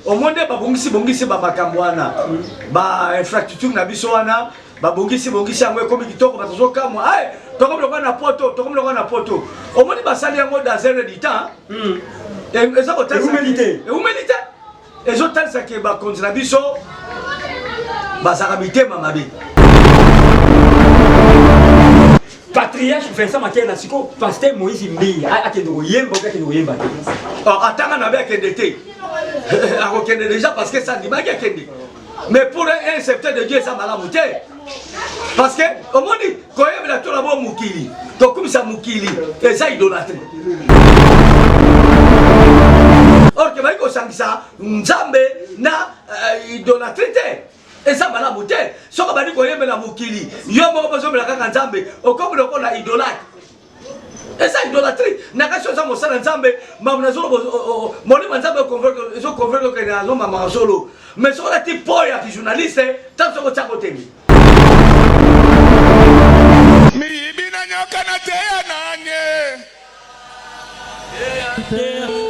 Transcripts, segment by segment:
Omoni nde babongisi bongisi ba makambo wana, ba infrastructure na biso wana babongisi bongisi yango ekomi kitoko, bato bazokamwa ay tokomi lokola na poto, tokomi lokola na poto. Omoni basali yango dans un du temps, eza kotalisa Ewumeli te. Ewumeli te, ezotalisa ke bakonzi na biso bazalaka mitema mabe. Patriarche Vincent Makela siko pasteur Moïse Mbiye akende koyemba ope akende koyemba te. Oh, atanga na be akende te, akokende déjà parce que ça ndimaki akende, mais pour un serviteur de Dieu eza malamu te, parce que omoni koyebela to na bo mokili, tokumisa mokili eza idolâtrie, or ke baki kosangisa Nzambe na idolâtrie te, eza malamu te. Soki obandi koyembela mokili, yo moko bozomela kaka Nzambe, okomi lokola idolâtre, eza idolâtrie. Na kasi oza mosala Nzambe, mamu nazoloba, molimo Nzambe ezoconvaincre okende azomamaka solo, mais soki olati po ya kijournaliste, ntango soki otiaka otemi. Miyibi na nyoka na teya nanye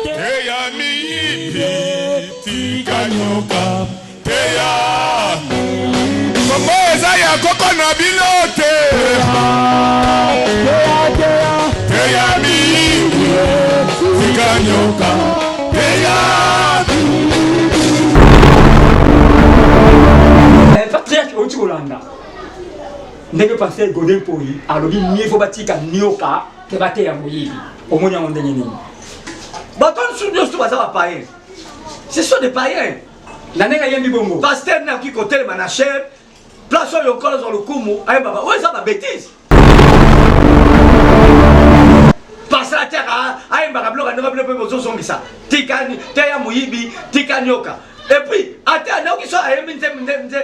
teya miyibi tika nyoka teya Kongo eza ya koko na bino te teya miyibi tika nyoka teya. Patriarche, outi kolanda ndenge pasteur Godin Mpoyi alobi mieux faut batika nioka ke bateya moyibi. Omoni yango ndenge nini? Bato mosusu nyonso baza bapayen, ce sont des païens. Na ndenge ayembi bongo. Pasteur nakoki kotelema na chaire, place oyo nkolo azwa lokumu, ayemba oyo eza babétise. Pasteur atiaka ayembaka biloko ndenge bino mpe bozozongisa tika teya moyibi tika nyoka. Et puis ata nayoki so ayembi nzembo nze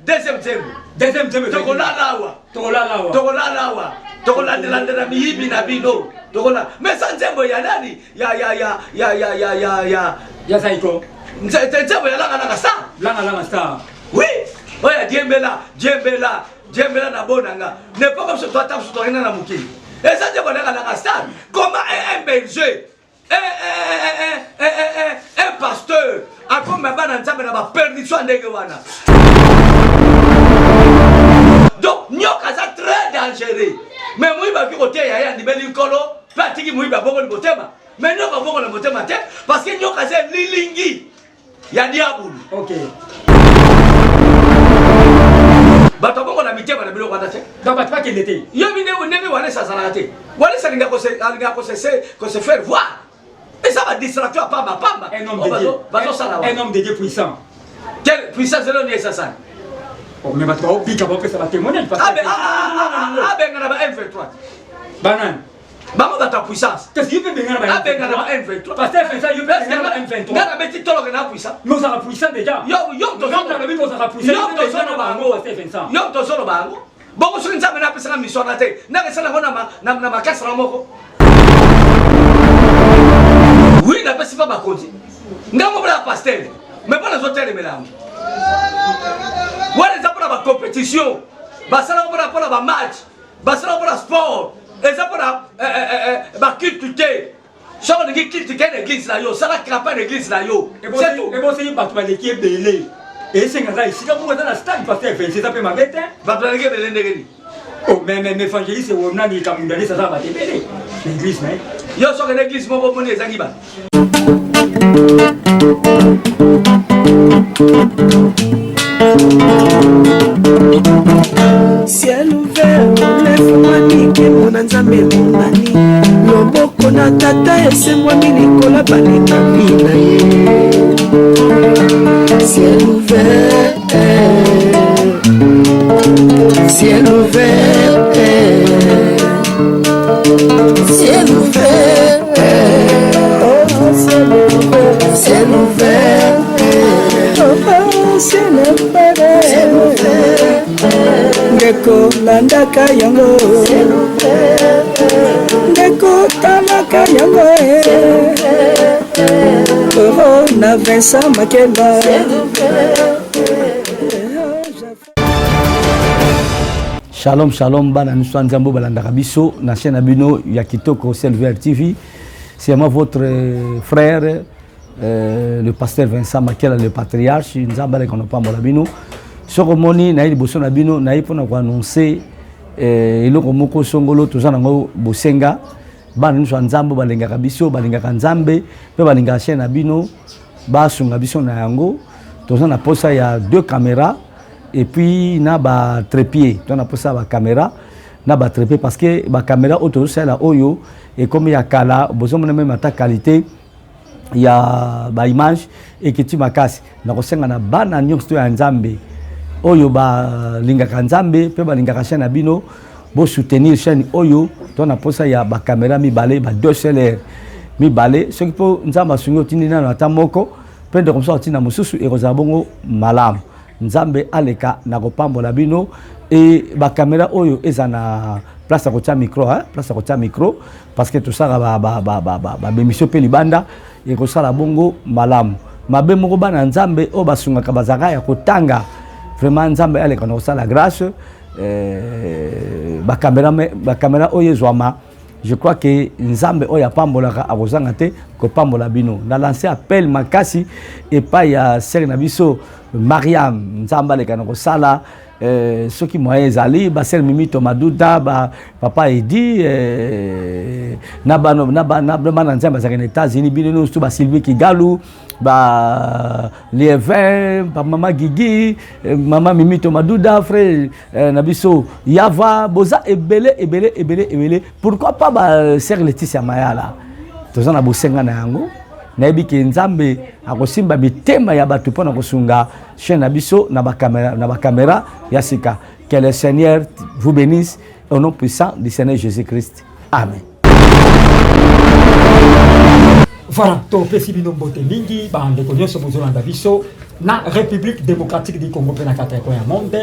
deuxième nzembo. Deuxième nzembo. Tokolala awa. Tokolala awa. Tokolala awa, tokolandelandela miyibi na bino, tokola. Mais sa nzembo ya nani ya ya ya ya ya ya ya ya ya Zaiko. Nzembo ya Langa Langa Star. Langa Langa Star. Oui, oyo ya diembela diembela diembela na bonanga n'est pas comme so toata biso tokenda na mokili, eza nzembo ya Langa Langa Star. Comment un berger, un pasteur akomba bana Nzambe na baperdition ya ndenge wana? Donc nyoka aza très dangereux, mais moyibi akoki koteya ye, andimeli Nkolo mpe atiki moyibi, abongoli motema, mais nyoka abongola motema te, parce que nyoka aza elilingi ya diabulu. Bato abongola mitema na biloko wana te. Donc bato bakende te. Yobi ndenge Walesa azalaka te. Walesa alingaka kose faire voir, eza badistraction ya pamba pamba. Un homme de Dieu. Bazosala. Un homme de Dieu puissant. Quelle puissance? Eloni esasani. Oh, mais bato baobika baopesa batémoignage. Abengana ba M23. Banani? Bango bato ya puissance. Kasi yo mpe bengana ba. Abengana ba M23. Pasteur Vincent, yo mpe bengana ba M23. Nga nabeti toloke na puissant. Mais ozalaka puissant déjà. Yo yo. Nalobi ozalaka puissant. Yo tozoloba yango. Pasteur Vincent. Yo tozoloba yango bongo, soki Nzambe napesaka mission wana te, nakesala yango na makasi na moko. Oui, napesi mpa bakonzi ngango mpona pasteur, mais mpo nazotelemela yango wana, eza mpona bacompétition basalaka, mpona bamatch basalaka, mpona sport, eza mpona baculte te. Soki olingi culte, ke na église na yo, sala campagne na église na yo, c'est tout. Eboseli bato baleki ebele, esengaka esika moko eza na stade. Pasteur Vincent, eza mpe mabe te. Bato baleki ebele ndenge nini? Oh, mais évangéliste nani Kamundalisi aza bato ebele na église na ye. Yo soki na église moko omoni ezangi bato. Ciel ouvert efungwami, nkembo na Nzambe emonani, loboko na Tata esembwami likolo balingami na ye. Ciel ouvert, ciel ouvert, ciel ouvert, oh, ciel ouvert, ciel ouvert, oh, ciel ouvert, ciel ouvert. Ndeko, landaka yango, ndeko, talaka yango oh, na Vincent Makela. Shalom, shalom, bana miso ya Nzambe balandaka biso na chaîne na bino ya kitoko Selver TV. C'est moi, votre frère. Le pasteur Vincent Makela, le patriarche, Nzambe aleka na pambola bino. Soki omoni naye liboso na bino, naye mpona koannonce eloko moko songolo toza nango bosenga. Bana nyonso ya Nzambe balingaka biso, balingaka Nzambe mpe balingaka chaîne na bino, basunga biso na yango. Toza na posa ya deux caméras et puis na ba trépied. Toza na posa ya ba caméra na ba trépied parce que ba caméra oyo tozosalela oyo ekomi ya kala, bozomona même ata qualité ya ba image ekiti makasi. Nakosenga na bana nyonso to ya Nzambe oyo balingaka Nzambe mpe balingaka chaîne na bino, bosoutenir chaîne oyo. To na posa ya bacaméra mibale, ba DSLR mibale. Soki mpo Nzambe asungi, otindi nano ata moko, mpe ndeko mosusu atinda mosusu, ekozala bongo malamu. Nzambe aleka na kopambola bino. E bacaméra oyo eza na place ya kotia micro, hein? Place ya kotia micro, parce que tosalaka baémission mpe libanda, ekosala bongo malamu. Mabe moko, bana Nzambe oyo basungaka bazalaka ya kotanga. Vraiment, Nzambe aleka na kosala grâce. Bacaméra oyo ezwama, je crois que Nzambe oyo apambolaka akozanga te kopambola bino. Na lance appel makasi epai ya sœur na biso Mariam. Nzambe aleka na kosala. Soki moyen ezali, basœur Mimito Maduta, ba papa Edi, na bana Nzambe bazalaka na États-Unis, bino nyonso, basylvie Kigalu, ba Lievin, ba mama Gigi, mama Mimito Maduda, frère na biso Yava, boza ebele, ebele, ebele, ebele. Pourquoi pas ba sœur Leticia Mayala? Toza na bosenga na yango. Nayebi ke Nzambe akosimba mitema ya bato mpona kosunga chaîne na biso na bacaméra ya sika. Que le Seigneur vous bénisse au nom puissant du Seigneur Jésus-Christ, amen. Voilà, topesi bino mbote mingi, bandeko nyonso bozolanda biso na République démocratique du Congo mpe na quatre coins ya monde.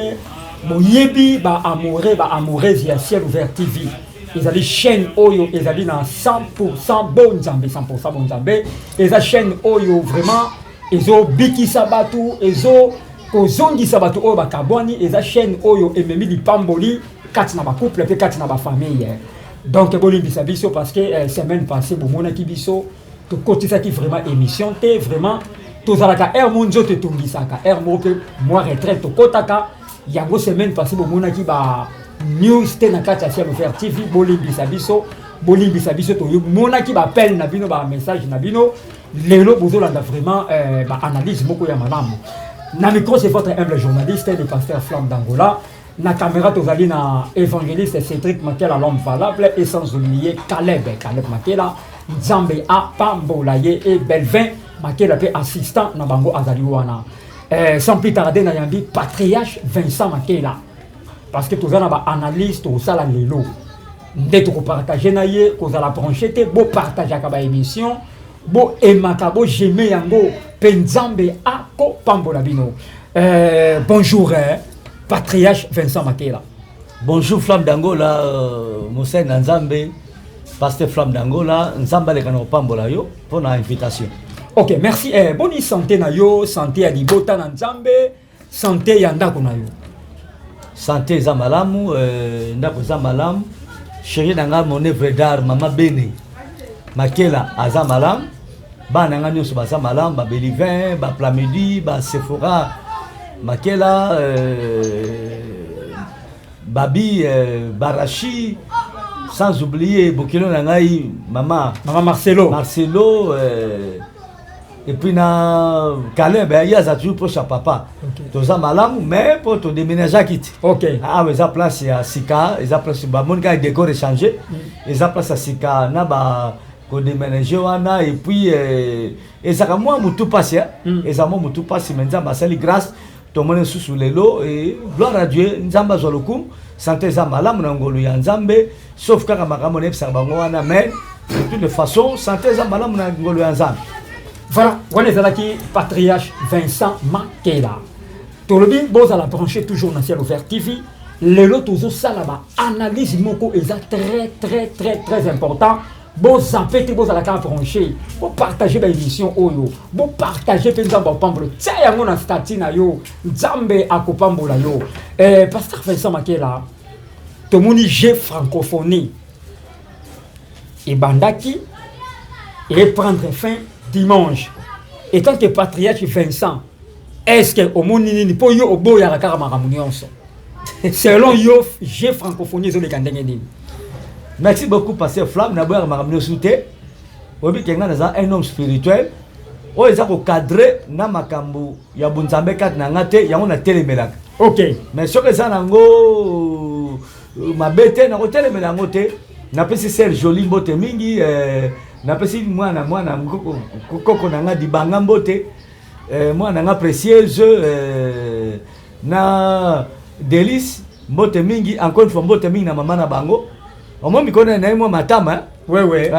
Boyebi, baamoureux, baamoureuse ya Ciel Ouvert TV, ezali chaîne oyo ezali na 100 bonzambe, 100 bonzambe. Eza chaîne oyo vraiment ezobikisa bato, ezo kozongisa bato oyo bakabwani. Eza chaîne oyo ememi lipamboli kati na bacouple mpe kati na bafamille. Donc bolimbisa biso parce que semaine passée bomonaki biso tokotisaki vraiment émission te. Vraiment, tozalaka heure mo nzoto etungisaka, heure moko mpe mwa retraite tokɔtaka yango. Semaine passée bomonaki ba news te na kati ya Ciel Ouvert TV. Bolimbisa biso, bolimbisa biso. Tomonaki baappel na bino, bamessage na bino. Lelo bozolanda vraiment baanalyse moko ya malamu. Na micro, c'est votre humble journaliste, le pasteur Flamme d'Angola. Na caméra, tozali na évangéliste Cédric Makela, l'homme valable, et sans oublier Caleb, Caleb Makela, Nzambe apambola ye, et Belvin Makela mpe assistant na bango azali wana. Sans plus tarder, nayambi patriarche Vincent Makela parce que toza na baanalyse tokosala lelo nde tokopartage na ye. Kozala branché te, bopartageaka baémission, boaimaka, boj'aime yango mpe Nzambe akopambola bino. Bonjour, patriarche Vincent Makela. Bonjour Flamme d'Angola, mosali na Nzambe, pasteur Flamme d'Angola. Nzambe aleka na kopambola yo mpo na invitation. Ok, merci. Boni santé na yo, santé ya libota na Nzambe, santé ya ndako na yo? Santé eza malamu, ndako eza malamu. Chéri na ngai, mon œuvre d'art, mama Bene Makela aza malamu. Bana na ngai nyonso baza malamu, babelivin, baplamedi, basephora Makela, babi, barachi, sans oublier bokilo na ngai, mama mama Marcelo. Marcelo, et puis na Caleb, ye aza toujours proche ya papa. Toza malamu, mais mpo todéménageaki te. Awa eza place ya sika, eza place bamoni kaka décor échange. Eza place ya sika na ba kodéménage wana. Et puis ezalaka mwa motu mpasi, eza mwa motu mpasi, mais Nzambe asali grâce, tomoni lisusu lelo et gloire à Dieu. Nzambe azwa lokumu. Santé eza malamu na ngolu ya Nzambe, sauf kaka makambo nayebisaka bango wana, mais de toute façon santé eza malamu na ngolu ya Nzambe. Voilà, wana ezalaki patriarche Vincent Makela. Tolobi bozala branché toujours na Ciel Ouvert TV. Lelo tozosala baanalyse moko eza très, très, très, très important. Bozappe te, bozala kaka branché, bopartage baémission oyo, bopartage mpe. Nzambe akopambola. Tia yango na statut na yo, Nzambe akopambola yo. Pasteur Vincent Makela, tomoni jeux Francophonie ebandaki et prendre fin dimanche. Etant que patriarche Vincent, est ce que omoni nini mpo yo oboyaka kaka makambo nyonso? Selon yo, jeu francophonie ezoleka ndenge nini? Merci beaucoup, pasteur Flamme. Naboyaka makambo nyonso te. Oyebi ke ngai naza un homme spirituel oyo eza kocadrer na makambo ya bonzambe kati na nga te, yango natelemelaka. Mais soki eza nango mabe te, nakotelemela yango te. Napesi sœur Joli mbote mingi, napesi mwana mwana koko na nga Dibanga mbote, mwana na nga Précieuse na Délice mbote mingi. Encore une fois, mbote mingi na mama na bango. Omoi mikolo na ye mwa matama. Wewe.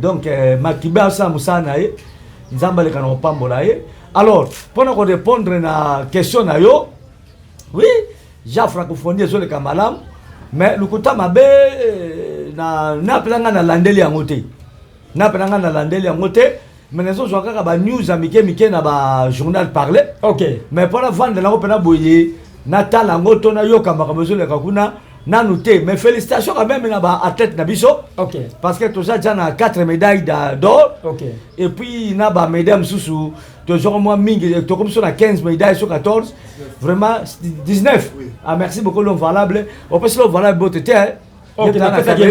Donc Makibe asala mosala na ye, Nzambe aleka na kopambola ye. Alors, mpona korépondre na question na yo, oui, jeux francophonie ezoleka malamu, mais lokuta mabe na napela ngai nalandeli yango te, napela ngai nalandeli yango te, mais nazozwa kaka banews ya mike mike na bajournal parlé. Mais mpona vandela yango mpena boye, natala yango to nayoka makambo ezoleka kuna nanu te. Mais félicitations quand même na baathlète na biso, parce que toza déjà na 4 médailles d'or. Et puis na bamédaille mosusu tozwaka mwa mingi, tokomi so na 15 médailles so 14, vraiment 19. Ah, merci beaucoup, l'homme valable. Opesi l'homme valable bote te. Napesaki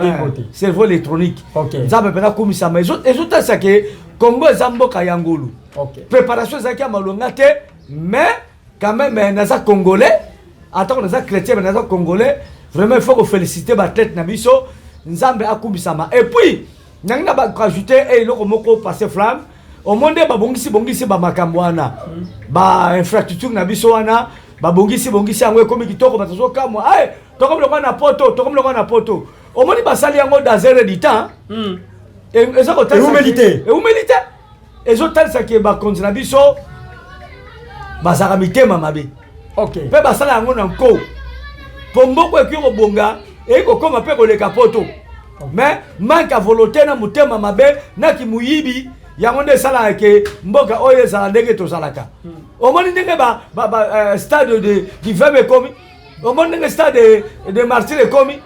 mbote. Cerveau électronique. Nzambe mpena kumisama. Ezotalisa ke Congo eza mboka ya ngolu. Préparation ezalaki ya malonga te, mais quand même naza Congolais, atako naza chrétien, mais naza Congolais. Vraiment, il faut koféliciter baathlète na biso. Nzambe akumisama. Et puis nangi na baajouter eloko moko, pasteur Flamme. Omoni nde babongisi bongisi bamakambo wana, bainfrastructure na biso wana, babongisi bongisi yango, ekomi kitoko, bato azokamwa: "Ay, tokomi lokola na poto, tokomi lokola na poto." Omoni, basali yango dans heure du temps. Eza Ewumeli te. Ewumeli te. Ezotalisa ke bakonzi na biso bazalaka mitema mabe. Mpe basala yango na nko mpo mboko ekoki kobonga, eyei kokóma mpe koleka poto, mais manque ya volonté na motema mabe na kimuyibi, yango nde esalaka ke mboka oyo ezala ndenge tozalaka. Omoni ndenge ba stade de du 20 ekomi, omoni ndenge stade de Martyr ekomi,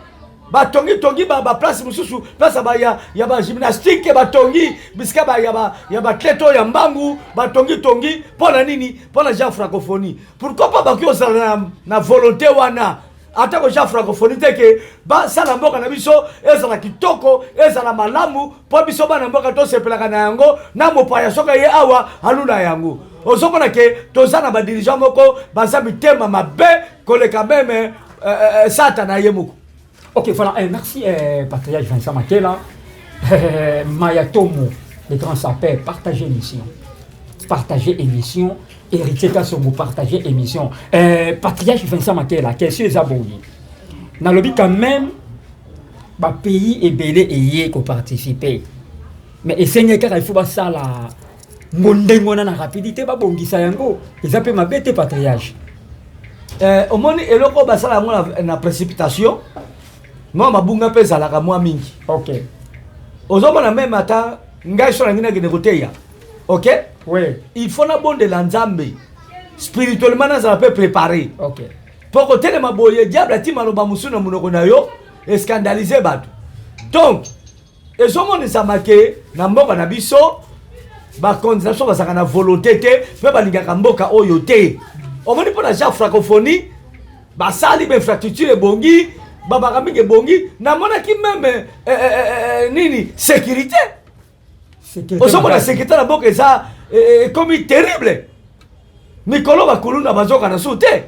batongi-tongi baplace mosusu, place ya bagymnastique, batongi bisika ya baathlète oyo ya mbangu, batongi-tongi. Mpo na nini? Mpo na jeux francophonie. Pourquoi pas bakoki kozala na volonté wana, atako jeux francophonie te, ke basala mboka na biso ezala kitoko, ezala malamu, mpo biso bana mboka tosepelaka na yango, na mopaya soki ye awa alula yango. Ozomona ke toza na badirigeant moko baza mitema mabe koleka même Satana ye moko. Ok, voilà. Merci, Patriarche Vincent Makela. Mayatomo, le grand sapeur, partagez émission. Partagez émission. Héritier Kassongo, partagez émission. Patriarche Vincent Makela, question eza boye. Nalobi quand même, ba pays ebele eye ko participer. Mais esenge kaka il faut basala ngo ndenge wana na rapidité, babongisa yango. Eza pe mabe te, patriarche? Omoni eloko oyo basala yango na précipitation, mwa mabunga mpe ezalaka mwa mingi. Ozomona, même ata ngai so nangi nakende koteya, ok, il faut nabondela Nzambe spirituellement, nazala mpe préparé. Mpo kotelema boye, diable ati maloba mosusu na monoko na yo, escandaliser bato. Donc ezomonisama ke na mboka na biso, bakonzi na biso bazalaka na volonté te, mpe balingaka mboka oyo te. Omoni, mpo na jeux francophonie, basali bainfrastructure ebongi, babaka mingi ebongi. Namonaki même nini, sécurité. Ozomona, sécurité na mboka eza ekomi terrible. Mikolo bakuluna bazoka na su te,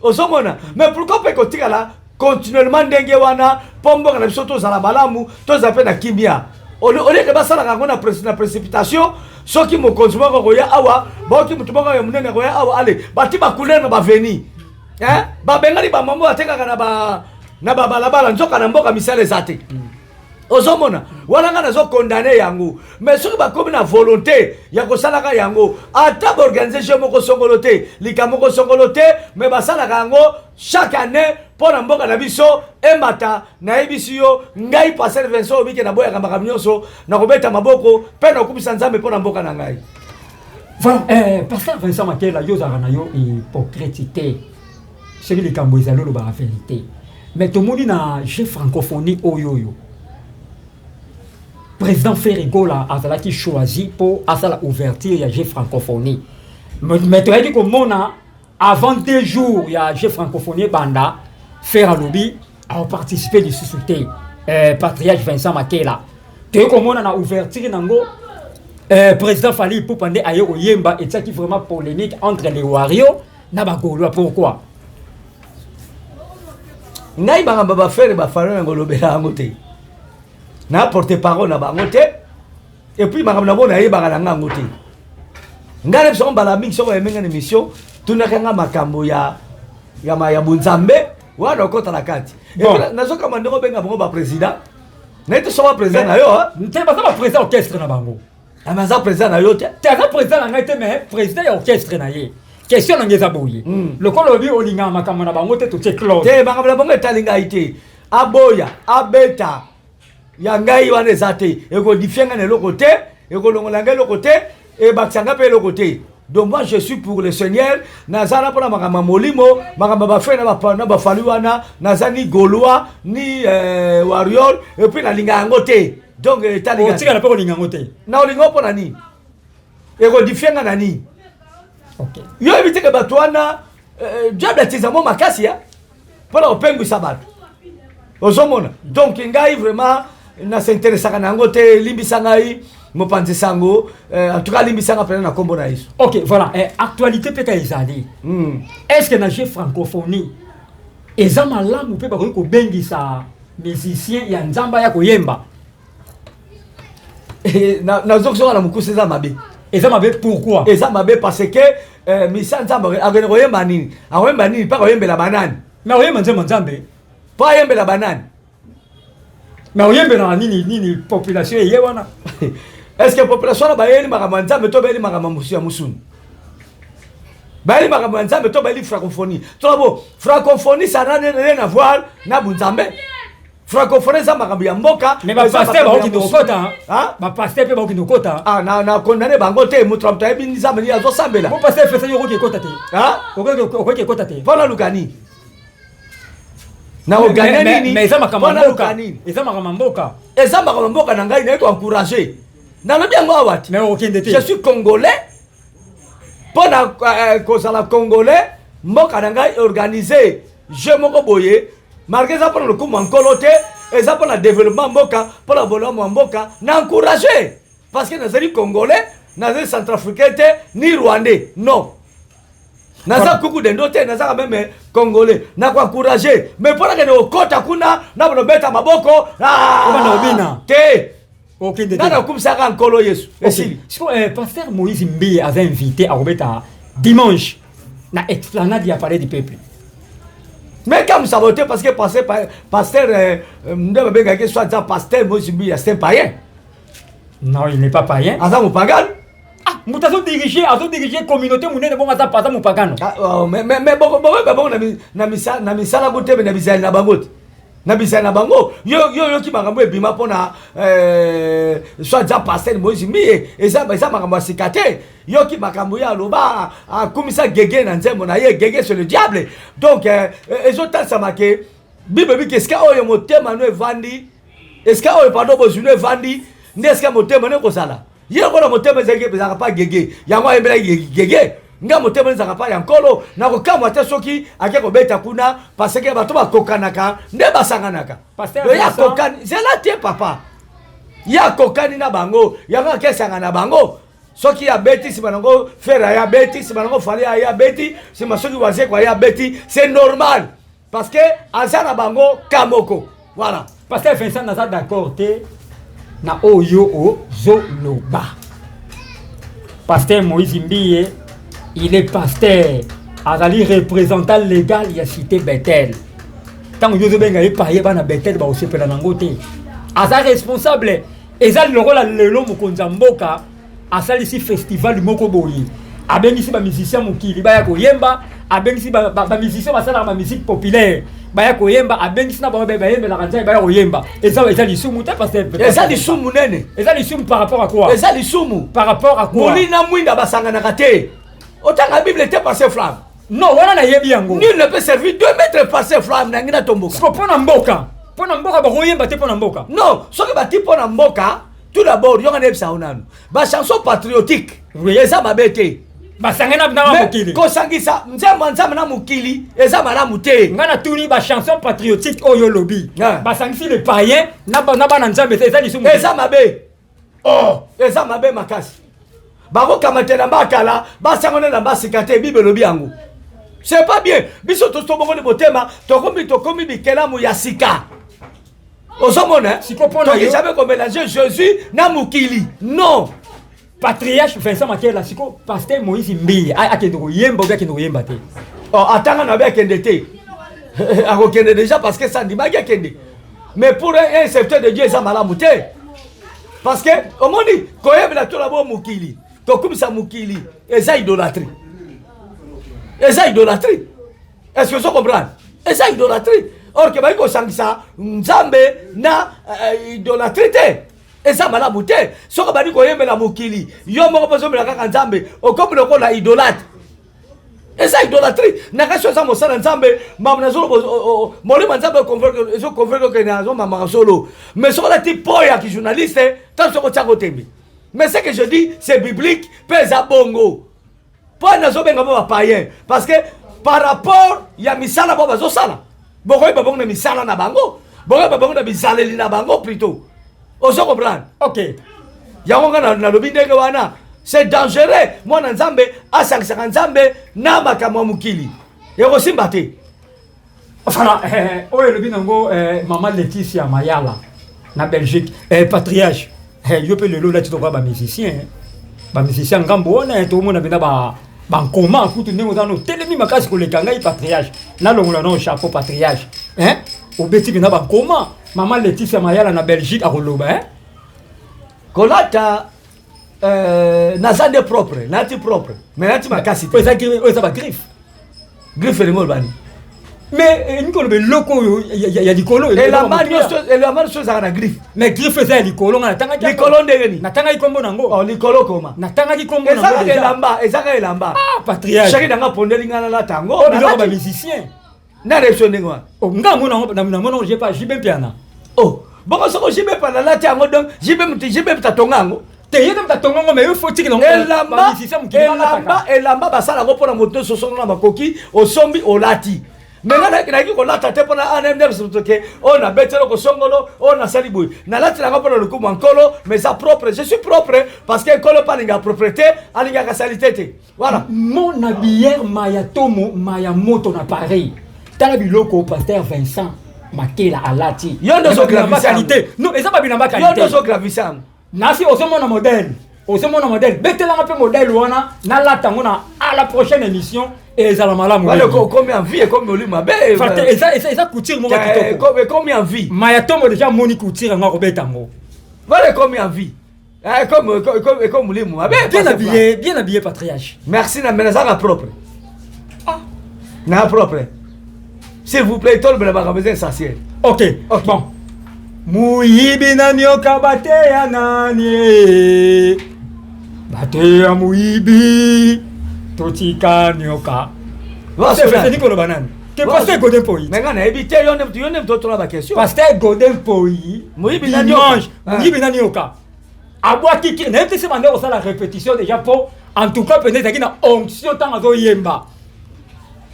ozomona. Mais pourquoi mpe kotikala continuellement ndenge wana, mpo mboka na biso tozala malamu, tozala mpe na kimia, oleke basalaka yango na précipitation? Soki mokonzi moko akoya awa, baoki motu moko ya monene akoya awa, ale bati bacouleur na baveni, babengani bamama batekaka na babalabala, nzoka na mboka misala eza te. Ozomona wana, ngai nazocondamner yango. Mais soki bakomi na volonté ya kosalaka yango, ata baorganiser jeu moko songolo te, likambo moko songolo te, mais basalaka yango chaque année mpo na mboka na biso emata. Nayebisi yo, ngai pasteur Vincent Obike, naboyaka makambo nyonso, nakobeta maboko mpe nakumisa Nzambe mpo na mboka na ngai. Voilà, pasteur Vincent Makela, yo ozalaka na yo hypocrite te. Soki likambo ezali, olobaka vérité. Mais tomoni na jeu francophonie oyo oyo. Président Ferre Gola azalaki choisi mpo asala ouverture ya Jeux Francophonie, mais toyaki komona avant 2 jours ya Jeux Francophonie ebanda, Ferre alobi aoparticipe lisusu te. Patriarche Vincent Makela, toyei komona na ouverture nango président Fally Ipupa nde aye koyemba. Etiaki vraiment polémique entre les Warriors na bagaulois. Pourquoi? Ngai, makambo baFerre, baFally, yango olobela yango te. Na porte parole na bango te. Et puis makambo na bango nayebaka na nga yango te. Ngai na biso mbala mingi, soki oyemenga na émission, tunaka nga makambo ya bonzambe wana, okota na kati. Nazokama ndenge obenga bango baprésident. Naye te so baprésident na yo. Te, baza baprésident orchestre na bango. Ame aza président na yo te. Te, aza président na ngai te, mais président ya orchestre na ye. Question na ngai eza boye: lokola olobi olingaka makambo na bango te, totie clause. Te, makambo na bango etali ngai te. Aboya abeta ya ngai wana eza te. Ekodifie ngai na eloko te, ekolongola ngai eloko te, ebakisa ngai mpe eloko te. Donc moi, je suis pour le Seigneur. Naza na mpona makambo ya molimo. Makambo ya baFerre na baFally wana, naza ni Gaulois ni Warrior, et puis nalinga yango te. Donc etali. Otikala mpe kolinga yango te. Na olinga mpo na nini? Ekodifie ngai na nini? Yo yebi teke bato wana, diable atiza mo makasi ya mpona kopengwisa bato, ozomona. Donc ngai vraiment nas'intéressaka na yango te. Elimbisa ngai, mopanzi sango. En tout cas, alimbisanga mpena na nkombo na Yesu. Ok, voilà. Actualité mpe ka ezali: est ce que na Jeux Francophonie eza malamu mpe bakoki kobengisa musicien ya Nzambe aya koyemba? Nazokisoka na mokuse, eza mabe. Eza mabe pourquoi? Eza mabe parce que misa Nzambe akende koyemba nini? Akoyemba nini mpo akoyembela banani? Mais oyemba nzembo Nzambe. Mpo ayembela banani? Mais oyembelaka nini nini? Population eye wana. Est ce que population wana bayeli makambo ya Nzambe to bayeli makambo ya mosuni? Bayeli makambo ya Nzambe to bayeli francophonie? Tolabo francophonie, ça n'a rien à voir na bunzambe. Francophonie eza makambo ya mboka. Mais bapasteur bakokende kokota, bapasteur mpe bakokende kokota. Ah, na condamne bango te. Moto na moto ayebi Nzambe nini azosambela. Bo pasteur fesa, yo okoki ekota te? Okoki ekota te. Mpona luka nini? Na oganye nini? Mais eza makambo ya mboka, eza makambo ya mboka. Eza makambo ya mboka na ngai, naye koencourage. Nalobi yango awa ti. Mais okende te. Je suis Congolais. Mpo na kozala Congolais, mboka na ngai organise jeu moko boye, malgré eza mpona lokumu ya Nkolo te, eza mpona développement mboka, mpona bolamu ya mboka, na encourage parce que nazali Congolais, nazali Centrafricain te ni Rwandais, non, naza kuku dendo te, naza quand même Congolais. Nakoencourage, mais mpona kende kokɔta kuna na bonobeta maboko te. Okende. Nga nakumisaka Nkolo Yesu, esili. Pasteur Moïse Mbiye aza invité, akobeta dimanche na esplanade ya Palais du Peuple. Mais comme ça te, parce que pasteur nde babengaki soit aza pasteur Moïse Mbiye, c'est un païen. Non, il n'est pas païen. Aza mopagane. Ah, moto azodirige communauté monene bongo, aza mopagano? Mais bokoyeba bongo na misala ko te, na bizali na bango te, na bizali na bango. Yo yoki makambo ebima mpona soit aza pasteur Moïse Mbiye, eza makambo ya sika te. Yoki makambo ye aloba, akumisa Gege na nzembo na ye. Gege, c'est le diable. Donc ezotalisama ke Bible biki esika oyo motema no evandi, esika oyo, pardon, bozwi no evandi, nde esika motema no ekozala. Ye lokola motema ezalaki, ezalaka pa Gege, yango ayembelaki Gege. Nga motema ezalaka pa ya Nkolo. Nakokamwa te soki ake kobeta kuna, parce que bato bakokanaka nde basanganaka. Ye akokani zela te, papa. Ye akokani na bango, yango akesanga na bango. Soki abeti, nsima nango Ferre aye abeti, nsima nango Fally aye abeti, nsima soki Wazekwa aye abeti, c'est normal parce que aza na bango ka moko. Voilà. Pasteur Vincent, naza d'accord te na oyo ozoloba. Pasteur Moïse Mbiye, il est pasteur, azali représentant légal ya Cité Bethel. Ntango yo ozobenga ye paye, bana Bethel bakosepela nango te. Aza responsable. Eza lokola lelo mokonzi ya mboka asalisi festival moko boye, abengisi bamusicien mokili baya koyemba, abengisi bamusicien basalaka bamusique populaire baya koyemba, abengisi na bango bayembelaka Nzambe baya koyemba. Eza lisumu te, parce que Eza lisumu nene. Eza lisumu par rapport à quoi? Eza lisumu. Par rapport à quoi? Molili na mwinda basanganaka te. Otanga Bible te, pasteur Flamme? Non, wana nayebi yango. Nul ne peut servir deux maîtres, pasteur Flamme. Nangi na tomboka. Siko mpo na mboka, mpo na mboka bakoyemba te? Mpo na mboka? Non, soki bati mpo na mboka. Tout d'abord, yoka nayebisa yo nanu. Ba chanson patriotique Oui. eza mabe te. Basangani na na Mais mokili. kosangisa nzembo ya Nzambe na mokili eza malamu te. Nga natuni ba chanson patriotique oyo olobi. Ah. Basangisi le païen na na bana Nzambe eza lisumu. Eza mabe. Oh, eza mabe makasi. Bakokamata elamba ya kala, basango na elamba ya sika te, Bible elobi yango. C'est pas bien. Biso tobongoli motema, tokomi tokomi bikelamu ya sika. Ozomona? Siko pona yo. Jamais komélanger Jésus na mokili. Non. Patriarche Vincent Makela siko pasteur Moïse Mbiye akende koyemba obi akende koyemba te. Oh, atanga na be akende te. Akokende déjà parce que ça ndimaki akende. Mais pour un serviteur de Dieu eza malamu te. Parce que omoni koyebela tola bo mokili, kokumisa mokili eza idolâtrie. Eza idolâtrie. Est-ce que vous comprenez? Eza idolâtrie. Or que bayi kosangisa Nzambe na idolâtrie te. Eza malamu te. Soki bandi koyembela mokili, yo moko mpo ozomela kaka Nzambe, okomi lokola idolâtre. Eza idolâtrie. Na kasi oza mosala Nzambe, mamu nazoloba molimo Nzambe ezo convaincre que nazomamaka solo. Mais soki olati po ya ki journaliste, tango soki otiaka otembe. Mais ce que je dis, c'est biblique, mpe eza bongo. Po nazobenga bo ba païen parce que par rapport ya misala bo bazosala, bokoyeba bango na misala na bango, bokoyeba bango na bizaleli na bango plutôt. Ozo comprendre? Ok. Yango nga nalobi ndenge wana, c'est dangereux. Mwana Nzambe asangisaka Nzambe na makambo ya mokili. Ekosimba te. Voilà, oyo elobi nango mama Laetitia Mayala na Belgique, patriarche. Yo pe lelo olati lokola ba musicien, ba musicien ngambo wana tomona bena ba bankoma kutu ndenge oza na otelemi makasi koleka ngai patriarche. Nalongola nao chapeau patriarche. Hein? Obeti bena bankoma. Mama Laetitia Mayala na Belgique akoloba, hein? Kolata naza nde propre, nati propre, mais nati makasi te. Oyo eza ba griffe. Griffe elingi oloba nini? Mais elingi koloba eloko oyo ya likolo, eloko Elamba ya motuya. nyonso, elamba nyonso ezalaka na griffe. Mais griffe eza ya likolo, nga natangaki yango. Likolo ndenge nini? Natangaki kombo nango. Oh, likolo koma. Natangaki kombo Eza nango kaka déjà. elamba, eza kaka elamba. Ah, patriarche. Chéri nanga pondeli nga nalata yango. Oyo biloko Nalati. ba musicien. Na réaction ndenge wana. Oh, nga mona yango, na mona yango, j'ai pas JB Mpiana. Oh, bongo soko JB Mpiana alati yango, donc JB mutu, JB mutu atonga yango. Te, ye nde mutu atonga yango, mais yo faut tikela yango, Elamba, ba musicien mokili balataka. elamba, elamba basala yango mpona moto nyonso osongo na makoki, osombi, olati. Mais nga nayaki kolata te mpona A N M D soki ke, oyo nabeti eloko songolo, oyo nasali boye. Nalati yango mpona lokumu ya Nkolo, mais eza propre. Je suis propre parce que Nkolo mpe alingaka propreté, alingaka saleté te. Voilà. Mon habilleur Maya Tomo, Maya Moto na Paris. Tala biloko pasteur Vincent Makela alati. Yo nde ozo Eza bilamba gravisa yango. qualité. Non, eza ba bilamba Yo nde qualité. ozo gravisa yango. Nasi ozomona modèle. Ozomona modèle. Betelanga pe modèle wana, nalata yango na à la prochaine émission et ezala malamu. Wale ko komi en vie, komi oli mabe. Fate, eza, eza, eza couture moko Eh, kitoko. komi en vie. Maya Tomo déjà moni couture yango akobeta yango. Wale komi en vie. Eh, comme, comme, comme, comme Mulimu. Ah ben, Bien passez habillé, par. bien habillé, patriarche. Merci, na menazaka propre. Ah. Na propre. S'il vous plaît, tout le monde va besoin essentiel. Ok. Ok. Bon. Muyibi na nyoka bateya nani? Bateya muyibi. Totika nyoka. Va, C'est Solan. c'est Nicolas Banane. Que Va, pasteur Godin Mpoyi. Mais nga nayebi te, yo nde mutu, yo nde mutu otuna ba question. Pasteur Godin Mpoyi. Muyibi na nyoka. Dimanche, Ah. muyibi na nyoka. Abwaki ki, nayebi te se bande kosala répétition déjà po, en tout cas, peut-être ezalaki na onction ntango azoyemba.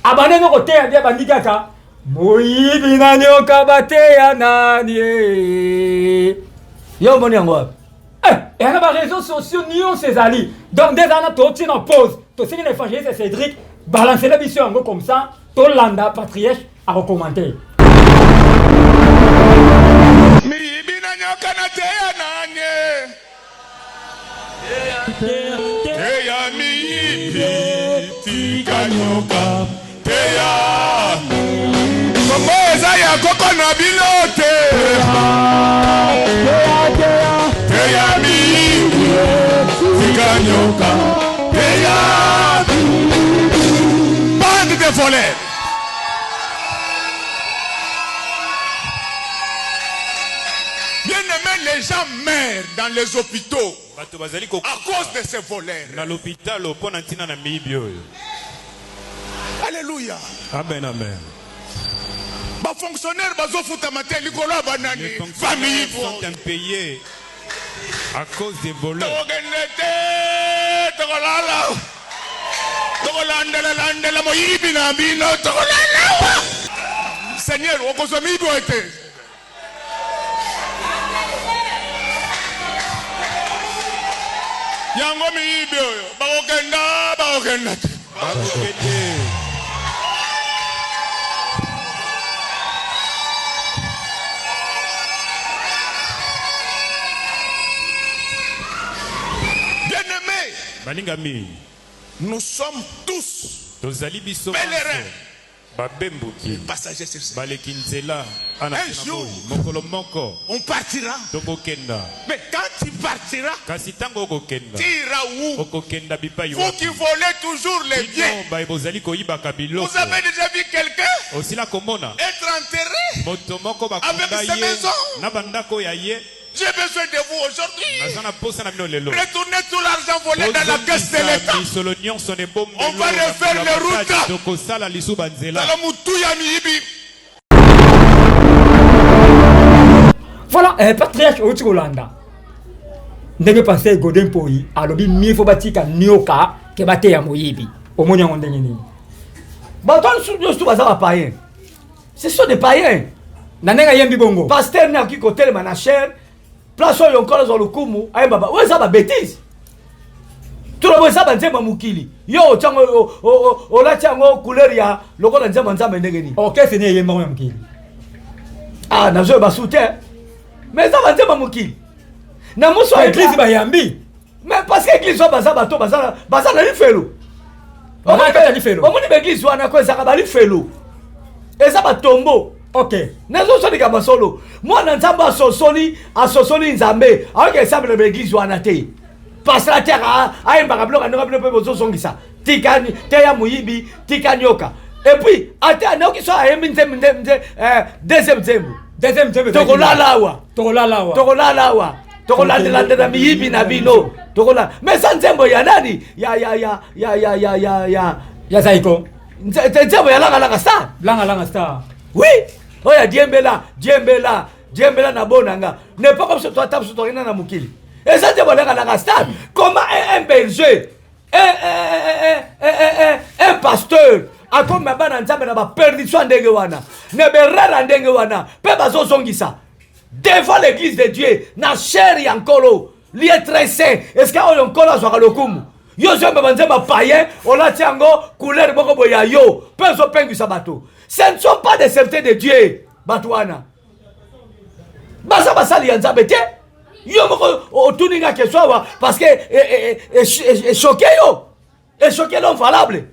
Abande no koteya bia bandi kaka, moyibi na nyoka bateya nani e? Yo omoni yango wapi? Eh, eya na ba réseaux sociaux nyonso ezali. Donc, nde eza wana totie na pause. Tosengi na évangéliste Cédric, balancez-le biso yango comme ça, tolanda patriarche akocommenter. Miyibi na nyoka na teya nani? Teya miyibi, tika nyoka, teya. Kongo eza ya koko na bino te. Teya miyibi, tika nyoka, teya. Bande de voleurs. Bien-aimés, les gens meurent dans les hôpitaux Bato bazali à kokufa cause de ces voleurs. na lopitalo mpo na ntina na miyibi oyo. Alléluia. Amen, amen. Ba fonctionnaire bazofutama te likolo ya banani. Les fonctionnaires Famille sont impayés. À cause des voleurs. Tokokende te, tokolala. Tokolandela landela moyibi na bino, tokolala awa. Seigneur, okozwa miyibi oyo te. Yango miyibi oyo bakokenda bakokenda te. Bakokende. Bien-aimés, Balingami, nous sommes tous tozali biso pèlerins, babembuki passagers sur cette. baleki nzela ana Un na jour. boyi. Mokolo moko On partira. tokokenda. Mais quand tu partiras, Kasi ntango okokenda, tu iras où? okokenda bipai Vous wapi? qui volez toujours les biens. Bino baye bozali koyibaka biloko. Vous avez déjà vu quelqu'un Osila komona être enterré? moto moko bakunda Avec sa ye maison. na bandako ya ye. J'ai besoin de vous aujourd'hui. Naza na posa na bino lelo. Retournez tout l'argent volé dans la caisse de Bozongisa l'État. misolo nyonso na ebombelo On va na refaire mbula les routes. makasi, tokosala lisusu banzela. Tala mutu ya miyibi. Voilà, patriarche outi kolanda ndenge pasteur Godé Mpoyi alobi mieux faut batika nioka ke bateya moyibi. Omoni yango ndenge nini? Bato wana nyonso baza bapayen, ce sont des païens. Na ndenge ayembi bongo, pasteur ne akoki kotelema na chaire place oyo nkolo azwa lokumu ayemba oyo eza babétise tolobo eza banzembo ya mokili. Yo otiango olati yango couleur ya lokola nzembo ya nzambe ndenge nini? Orchestre ne eyembango ya mokili. Ah, nazoyeba su te, mais eza banzembo ya mokili na moso. Église bayambi. Mais parce que église oyo baza bato baza na lifelo. Baza na kati ya lifelo. Omoni baeglise wana ko ezalaka balifelo, eza batombo. Nazosolika masolo, mwana Nzambe asosoli, asosoli Nzambe ayoki esambela baeglise wana te. Pasteur atiaka ayembaka biloko ndenge bino mpe bozozongisa tika teya moyibi, tika nyoka. Et puis ate nayoki so ayembi nzembo deuxième nzembo. Deuxième nzembo. Tokolala awa. Tokolala awa. Tokolala awa, tokolandelandela miyibi na bino, tokola. Mais eza nzembo ya nani? Ya ya ya ya ya ya ya ya Ya Zaiko. Nzembo ya Langalanga Star. Langa Langa Star. Oui, oyo ya diembela diembela diembela na bonanga n'est pas comme so ata biso tokenda na mokili. Eza nzembo ya Langalanga Star. Comment un berger, un pasteur akomi bana Nzambe na baperdition ya ndenge wana, na berere ya ndenge wana, mpe bazozongisa devant l'église de Dieu, na chaire ya Nkolo, lieu très saint, esika oyo Nkolo azwaka lokumu? Yo ozoyemba banzembo païen, olati yango couleur moko boye ya yo mpe ozopengwisa bato. Ce ne sont pas des serviteurs de Dieu. Bato wana baza basali ya Nzambe te. Yo moko otuni nga question awa parce que echoquer yo, echoquer l'homme valable.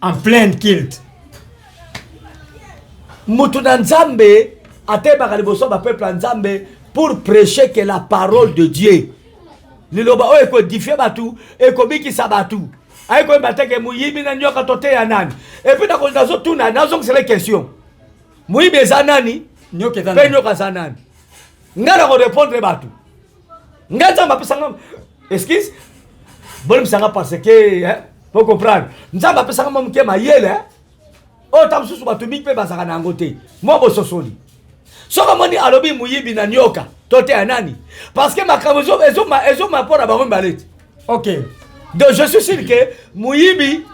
En pleine culte. Mutu na Nzambe ateyebaka liboso ya bapeuple ya Nzambe pour prêcher que la parole de Dieu, liloba oyo ekoédifier bato, ekobikisa bato. Ayi koyeba te ke moyibi na nyoka toteya nani. Et puis nazotuna, nazongisela question: moyibi eza nani? Nyoka eza mpe nani? Nyoka aza nani? Ngai na korépondre bato, ngai Nzambe apesanga, excuse, bolimbisanga parce que po comprendre, Nzambe apesanga mwa moke mayele, hein? Oyo ta mosusu bato mingi mpe bazalaka na yango te, mwa bososoli. Soki omoni alobi moyibi na nyoka to te ya nani, parce que makambo ezoma mpo na bango mibale te. Donc je suis sûr que moyibi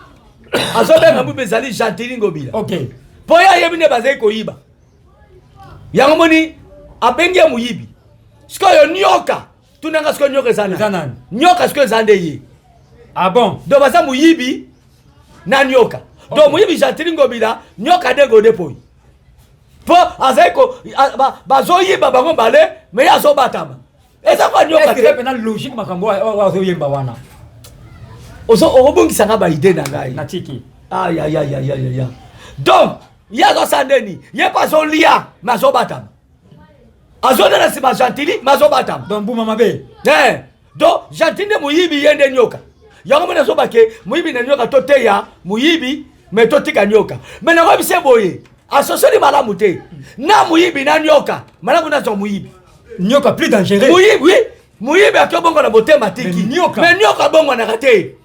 azobenga moyibi ezali Gentiny Ngobila. Mpo ye ayebi nde bazali koyiba yango, moni abengi ye moyibi. Sikoyo nyoka, tunanga sikoyo nyoka eza Eza nani? Nani? Nyoka sikoyo eza nde ye. Ah bon? Donc baza moyibi na nyoka. Donc moyibi Gentiny Ngobila, nyoka nde Godé Mpoyi, mpo azali ko bazoyiba bango mbale, mais ye azobatama. Eza kwa nyoka Est-ce que te. mpena logique makambo oyo azoyemba wana? Okobungisanga baidée na ngai. Natiki. Ayayayayaya, donc ye azosala ndeni? Ye mpo azolia mais azobatama, azolia na nsima Gentiny mais azobatama. Donc mbuma mabe. Eh, donc Gentiny nde moyibi, ye nde nyoka. Yango moni azobake moyibi na nyoka, toteya moyibi mais totika nyoka. Mais nakoyebisa ye boye, asosoli malamu te. Na moyibi na nyoka, malamu nazwa moyibi. Nyoka plus dangereux. Moyibi, oui, moyibi ake obongo na motema tiki. Mais nyoka. Mais nyoka abongwanaka te,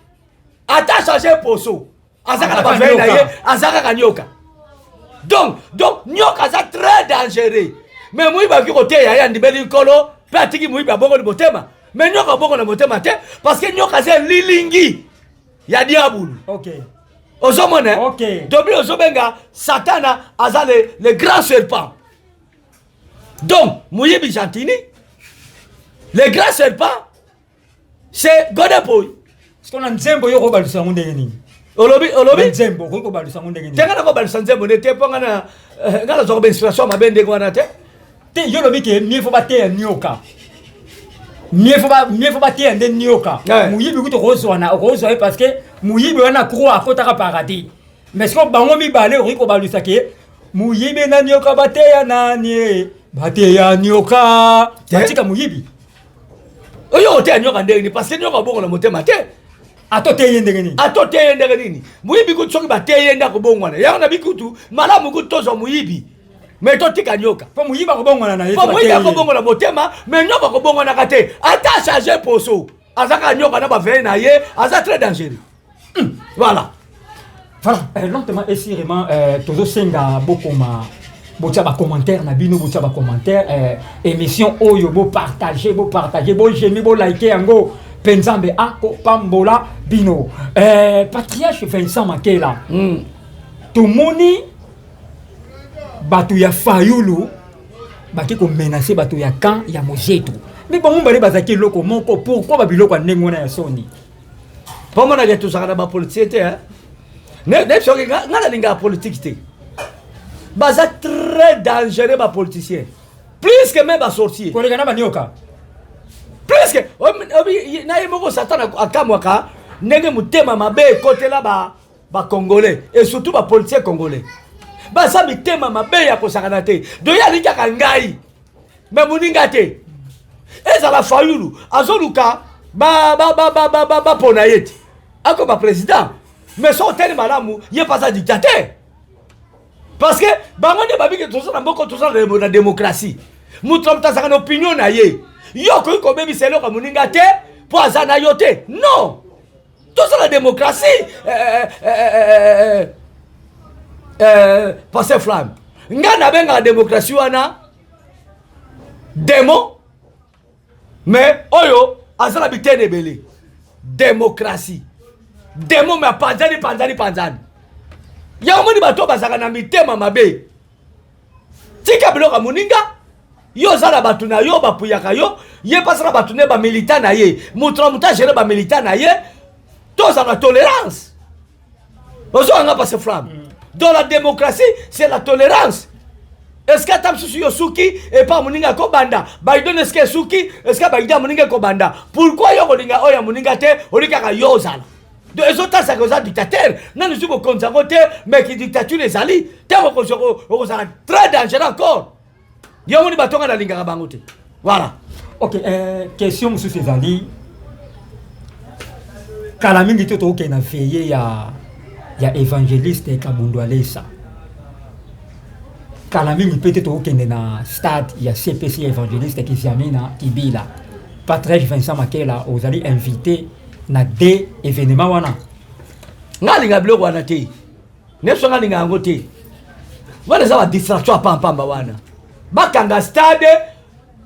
ata change poso, aza kaka na Aza baveye na nyoka. ye, aza kaka nyoka. Donc nyoka aza très dangereux, mais moyibi akoki koteya ye, andimeli Nkolo. Mpe atiki moyibi abongoli motema. Mais nyoka abongola motema te parce que nyoka aza elilingi ya diabulu. Okay. Ozomona? Okay. Dobi ozobenga Satana aza le grand serpent. Donc, moyibi Gentini, le grand serpent, c'est Godé Mpoyi. Siko na nzembo yo okobalusa yango ndenge nini? Olobi, olobi? Na nzembo okoki kobalusa yango ndenge nini? Te, nga nakobalusa nzembo nde te, mpo nga na nga nazwaka ba inspiration mabe ndenge wana te. Te, yo olobi ke mieux faut bateya nioka. Mieux faut ba, mieux faut bateya nde nioka. Moyibi kutu okozwa na, okozwa ye parce que moyibi wana croix akotaka paradis. Mais siko bango mibale okoki kobalusa ke moyibi na nioka bateya nani e? Bateya nioka. Te? Batika moyibi. Oyo oteya nioka ndenge nini? Parce que nioka abongola motema te. Ata oteye ye ndenge nini? Ata oteye ye ndenge nini? Moyibi kutu soki bateye ye nde akobongwana. Yango na bikutu malamu kutu tozwa moyibi. Mais totika nioka. Po moyibi akobongwana na ye, Po soki moyibi bateye ye. akobongola motema, mais nioka akobongwanaka te. Ata changer poso, aza kaka nioka na ba veine na ye, aza très dangereux. Voilà. Voilà, lentement et sûrement, tozosenga bokoma botia ba commentaire na bino, botia ba commentaire, émission oyo bo partager, bo partager, bo j'aimer, bo liker yango. Pe Nzambe akopambola bino. Patriarche Vincent Makela. Tomoni bato ya Fayulu baki ko menacer bato ya camp ya Mozeto. Mais bango bale bazaki eloko moko, pourquoi ba biloko ya ndenge wana ya soni? Po mona ke tozalaka na ba politicien te, hein? Ne, ne soki nga, nga nalingaka politique te. Baza très dangereux ba politiciens. Plus que même ba sorciers. Koleka na ba nioka. Plus que, obi, obi, na ye moko Satan akamwaka ndenge motema mabe ekotela ba Congolais et surtout ba politiciens congolais. Baza mitema mabe ya kosakana te. Donc ye alingi kaka ngai. Mais moninga te. Ezala Fayulu azoluka ba pona ye te. Akoma président. Mais so oteli malamu, ye pas dictateur. Parce que bango nde babiki toza na mboka, toza na démocratie. Moto na moto azalaka na opinion na ye. Yo okoki kobebisa eloko ya moninga te mpo aza na yo te. Non. Toza na démocratie. Pasteur Flamme. Nga nabengaka démocratie wana démon, mais oyo aza na bitene ebele. Démocratie. Démon mais apanzani, panzani, panzani. Yango moni bato bazalaka na mitema mabe. Tika biloko ya moninga, yo oza na bato na yo bapuyaka yo, ye mpe aza na bato ne ba militant na ye. Moto na moto agere ba militant na ye, toza na tolérance. Ozo nga Pasteur Flamme. Dans la démocratie, c'est la tolérance. Est-ce que ata mosusu yo suki epa moninga kobanda Biden, est-ce que suki, est-ce que Biden moninga kobanda? Pourquoi yo kolinga oyo ya moninga te, olingi kaka yo ozala? Donc ezotasaka oza dictateur, nanu soki bokonzi yango te, mais ki dictature ezali te, mokonzi okozala très dangereux encore. Yo moni bato nga nalingaka bango te. Voilà. Ok, question mosusu ezali kala mingi te tokokende na veillée ya évangéliste Kabundu Alesa. Kala mingi pe te tokokende na stade ya CPC évangéliste Kiziamina Kibila. Patriarche Vincent Makela ozali invité na deux événements wana. Nga alinga biloko wana te. Nyonso nga alinga yango te. Wana eza ba distraction ya pampamba wana. Bakanga stade,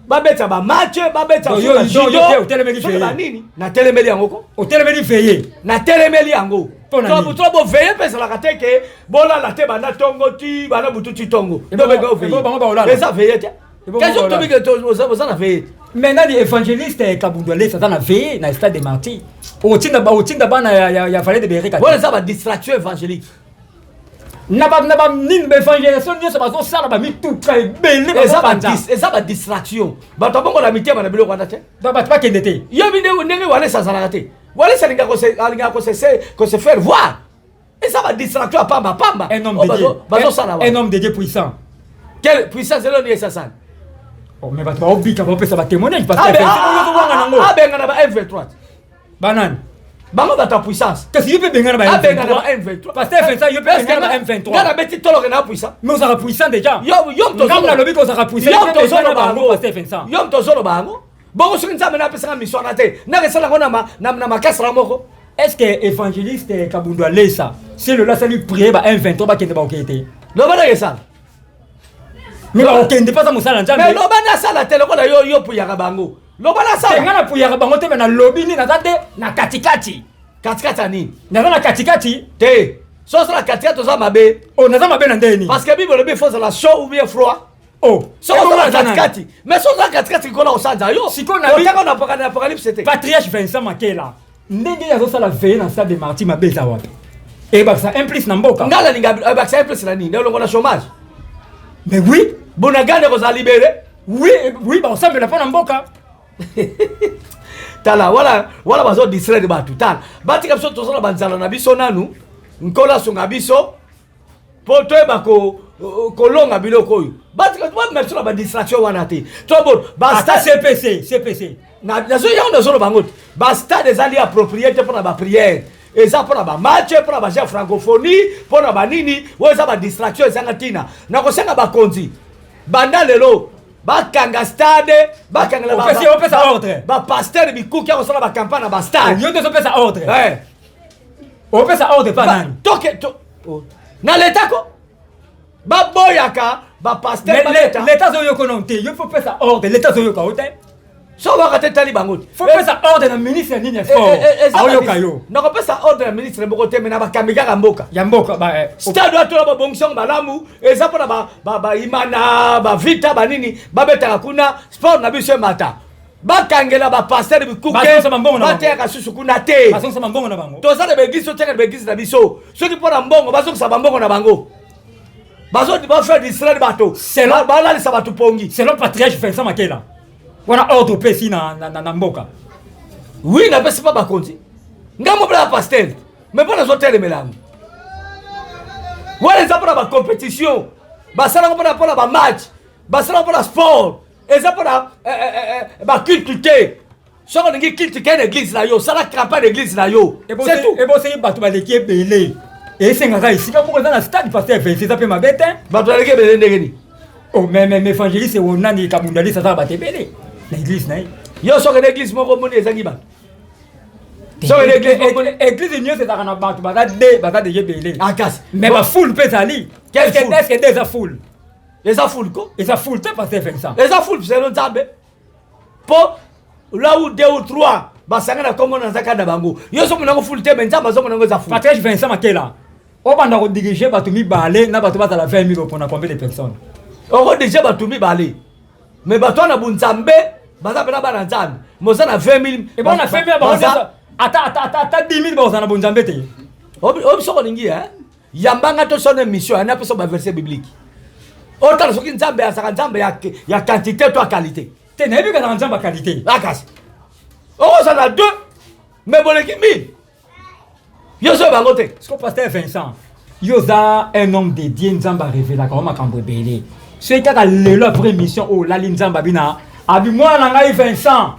babeta ba match, babeta Yo, yo, ba yo, judo, yo, yo, otelemeli soki veillée. ba nini, natelemeli yango ko. Otelemeli veillée. Natelemeli yango. Mpona To nini? to bo veillée mpe ezalaka te ke bolala te banda tongo ti banda butu ti tongo. Ebo Nde benga ebo veillée. bango baolala. Eza veillée te. Ebo Question bango tobi ke to, oza na veillée te. Mais nani évangéliste Kabundu Alesa aza na veillée na stade des Martyrs. Otinda ba, otinda bana ya Vallée de Bereka te. Wana eza ba distraction évangélique. Na ba, na ba nini ba évangélisation nyonso bazosala ba mituka ebele Eza ba bazopanza. dis-, eza ba distraction. Bato babongola mitema na biloko wana te. Ba bato bakende te. Yo bi ndenge Walesa azalaka te. Walesa alingaka kose, alingaka kose se, kose faire voir. Eza ba distraction ya pamba pamba. Un homme Oh, de Dieu. bazosala Un wana. homme de Dieu puissant. Quelle puissance eloni esasana? Oh, mais bato baobika, baopesa ba témoignage, parce que Ah, ben, Vincent, ah, oyo ozobanga ah, nango. ah, benga na ba M23. Banani? Bango bato ya puissance. Kasi yo mpe benga na ba Ah, benga na M23. ba M23. Pasteur Vincent, yo mpe Est-ce benga na ba que M23. nga nabeti toloke na puissant? Mais ozalaka puissant déjà. Yo, yo moto Nga ozoloba. nalobi ko ozalaka puissant, Yo yo mpe moto benga na ozoloba bango, yango. Pasteur Vincent. Yo moto ozoloba yango. Bongo soki Nzambe napesaka mission wana te, nakesala yango na makasi na moko. Est-ce que évangéliste Kabundu Alesa, c'est le là, ça lui prier ba M23 ba kende ba okete? Loba na kesala. Mais bakokende mpe aza mosala nzambe. Mais loba nasala te lokola yo yo puyaka bango. Loba nasala. Nga napuyaka bango te, me nalobi nini, naza nde na katikati. Katikati ya nini? Naza na katikati. Te. So osala katikati, oza mabe. Oh, naza mabe na ndenge nini? Parce que Bible elobi faut ozala chaud ou bien froid. Oh, soki ozala katikati, mais soki oza katikati, likolo osanza yo. Sikoyo otaka na Apocalypse te. Patriarche Vincent Makela, ndenge ye azosala veille na stade de Martyr, mabe eza wapi? Ebakisa un plus na mboka. Ngai nalinga ebakisa un plus na nini? Elongo na chômage. Mais oui. Bunagana ekozala libéré. Oui, bakosambela mpo na mboka. Tala, wala wala bazo distraire bato. Tala, batika biso, tozala banzala na biso nanu. Nkolo asunga biso mpo toyeba kolonga biloko oyo. Batika bamema biso na badistraction wana te. Tobo ata CPC CPC. Yango nazoloba yango te. Bastade ezali approprié te mpona baprière, eza mpona bamatch, mpona bajeu francophonie, mpona banini. Oyo eza badistraction ezanga ntina. Nakosenga bakonzi, banda lelo bakanga stade, bakangela Opesa ordre. bapasteur bikuki ya kosala bacampagne na bastade. Yo nde ozopesa ordre? Opesa ordre pa nani? Toke to na leta ko baboyaka bapasteur. Leta azoyoka nano te. Yo faut pesa ordre, leta azoyoka yo te. So waka te, tali bango te. Faut pesa ordre na ministre ya nini ya sport, aoyoka yo. Nakopesa ordre ya ministre moko te, me na bakambi kaka mboka. Ya mboka. Stade wana tola babongisi yango malamu, eza mpona baimana, bavita, banini babetaka kuna. Sport na biso emata. Bakangela bapasteur bikuke, bateyaka susu kuna te. Bazongisa bambongo na bango. Toza na baeglise, totiaka na baeglise na biso. Soki mpo na mbongo, bazongisa bambongo na bango. Bafaire distraire bato, balalisa bato pongi. Selon patriarche Vincent Makela, wana ordre opesi na mboka? Oui, napesi mpa bakonzi. Ngai mobela ya pasteur, mais mpo nazotelemela yango wana, eza mpona bacompétition basalango, mpona bamatch basalango, mpona sport. Eza mpona baculte te. Soki olingi culte, kende église na yo, sala campagne église na yo, c'est tout. Eboseki bato baleki ebele, esengaka esika moko eza na stade. Pasteur Vincent, eza mpe mabe te. Bato baleki ebele ndenge nini? Oh, mais évangéliste onani Kabundalisi azaka bato ebele na église na ye. Yo soki na église moko omoni ezangi bato? Soki église nyonso ezalaka na bato, baza de baza deja ebele. Akasi. Mais bafoule mpe ezali. Est-ce que eza foule? Eza foule ko. Eza foule te, pasteur Vincent. Eza foule selon Nzambe, mpo là où deux ou trois basanga na kombo na nzaka na bango, yo ozomona yango foule te, mais Nzambe azomona yango eza foule. Patriarche Vincent Makela, obanda kodirige bato mibale na bato bazala 20 000, opona combien de personnes? Okodirige bato mibale, mais bato wana bunzambe baza mpena bana Nzambe. Moza na 20 000. Ebona 20 000 bango, ata ata ata ata 10 000 bakozala na bonzambe te. Oyo biso kolingi yambanga tosona émission yana, apesa baverset biblique, otala soki Nzambe azalaka Nzambe ya quantité to ya qualité. Te, nayebi kazaka Nzambe ya qualité. Akasi okozala deux, mais boleki mille, yo so bango te. Siko pasteur Vincent, yo oza un homme de Dieu, Nzambe arevelaka yo makambo ebele. Soki kaka lelo après émission oyo olali, Nzambe abi na abi: "Mwana na ngai Vincent,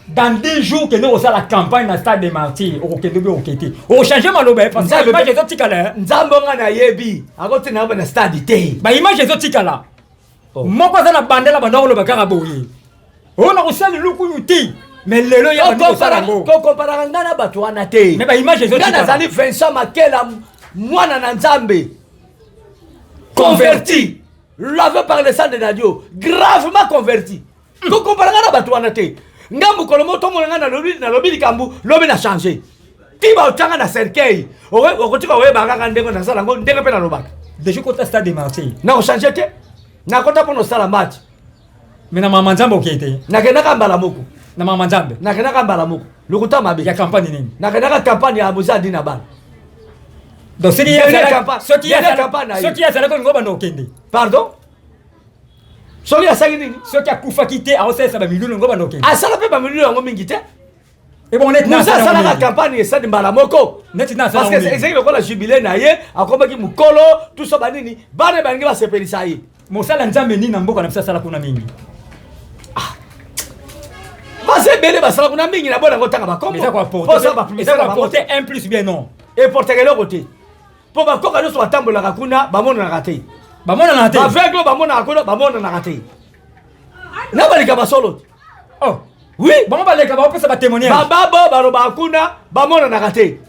dans 10 jours kende kosala campagne na stade de Martyr", okokende obi okoke te, okochange maloba, parce que image ezotikala. Nzambe nga nayebi akotina na stade te. Baimage ezotikala. Moko aza na bandela, banda koloba kaka boye: "Oyo na kosala lukuyu te", mais lelo ye abandi kosala yango. Kokomparaka ngai na bato wana te. Mais baimage Ngai ezotikala. nazali Vincent Makela, mwana na Nzambe, converti, lavé par le sang de l'agneau, gravement converti. Kokompara ngai na bato wana te. Ngai mokolo moko tomona ngai nalobi likambo, lobi na change ti baotianga na cercueil, okotika oyeba kaka ndenge nasala yango, ndenge mpe nalobaka. Déjà kota stade de Martyr. Nakochange te. Nakota mpo nosala match. Mais na mama Nzambe okei te? Nakendaka mbala moko. Na mama Nzambe? Nakendaka mbala moko. Lokuta mabe. Ya campagne nini? Nakendaka campagne ya Mozadi na bana. Donc soki Dernière campagne. soki Dernière campagne na ye. Soki azalaki, olingo banda okende? Pardon, soki asali nini? Soki akufaki te, aosalisa bamilulu, olingo banda okende? Asala mpe bamilulu yango mingi te. Ebongo neti Musa asalaka campagne esali mbala moko. Neti na parce que ezalaki lokola jubilé na ye, akomaki mokolo tuso banini, bana balingi basepelisa ye. Mosala Nzambe nini na mboka na biso asala kuna mingi? Baza ebele, basala kuna mingi, na bona yango otanga bakombo. Eza koapporte un plus bien, non? Eportaka eloko te, mpo bakoka nyonso batambolaka kuna bamonanaka te. Bamonanaka te. Baaveugle bamonaka kuna, bamonanaka te na baleka basolo te. Oh. Oui. Bango baleka, baopesa batémoignage. Bababo balobaka kuna bamonanaka te.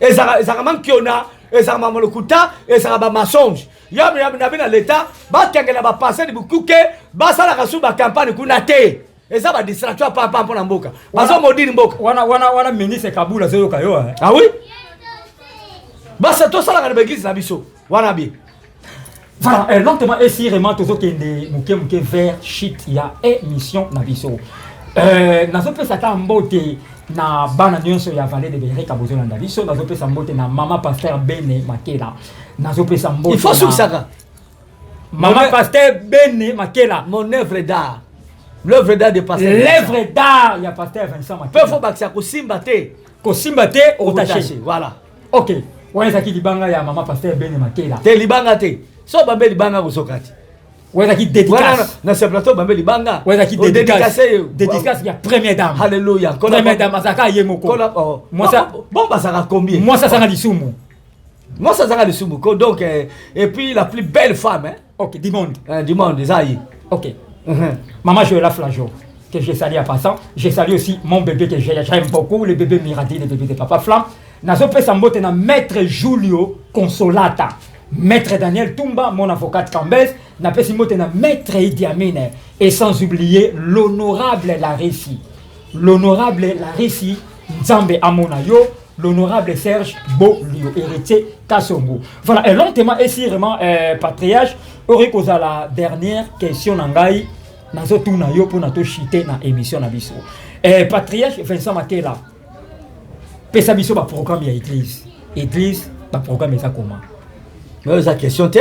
Ezalaka mankiona, ezalaka mamolokuta, ezalaka bamensonge. Na bino na leta bakengela bapasteur bikuke, basalaka su bacampagne kuna te. Eza badistraction ya papa mpo na mboka, bazomodiri mboka. Wana ministre Kabula azoyoka yo, eh. Ah oui, basa tosalaka na baeglise na biso wana bien. Voilà, lentement et sûrement tozokende moke moke vers chute ya émission na biso. Nazopesa ta mbote na bana nyonso ya Vallée de Bereka bozolanda biso. Nazopesa mbote na mama pasteur Bene Makela. Nazopesa mbote Il faut sukisaka. Mama pasteur Bene Makela. Mon œuvre d'art, l'œuvre d'art de pasteur. L'œuvre d'art ya pasteur Vincent Makela. Makela. Mpe faut bakisa kosimba te. Kosimba te, otache. Voilà. Ok, wana ezalaki libanga ya mama pasteur Bene Makela. Te, libanga te. So bambe libanga, kozoka te. Wana ezalaki dédicace. Na ce plateau bambe libanga. Wana ezalaki dédicace, dédicace ya première dame. Alléluia. Première dame azalaka ye moko. Mwasa bon, bazalaka combien? Mwasi azanga lisumu. Mwasi azanga lisumu ko. Donc et puis la plus belle femme, hein? Ok, du monde. Du monde, eza ye. Ok. Maman Joëlla Flageau, que je salue en passant. Je salue aussi mon bébé que j'aime beaucoup, le bébé Miradi, le bébé de Papa Flam. Nazopesa mbote na maître Julio Consolata, maître Daniel Tumba, mon avocat Cambès. Napesi mbote na maître Idi Amin et sans oublier l'honorable Larissi. L'honorable Larissi Nzambe amona yo, l'honorable Serge Bolio, héritier Kassongo. Voilà, et lentement et sûrement, patriarche, aurait la dernière question na ngai, nazotuna yo mpona tochuter na émission na biso. Patriarche Vincent Makela, pesa biso baprogramme ya église. Église, baprogramme eza comment? Mais eza question te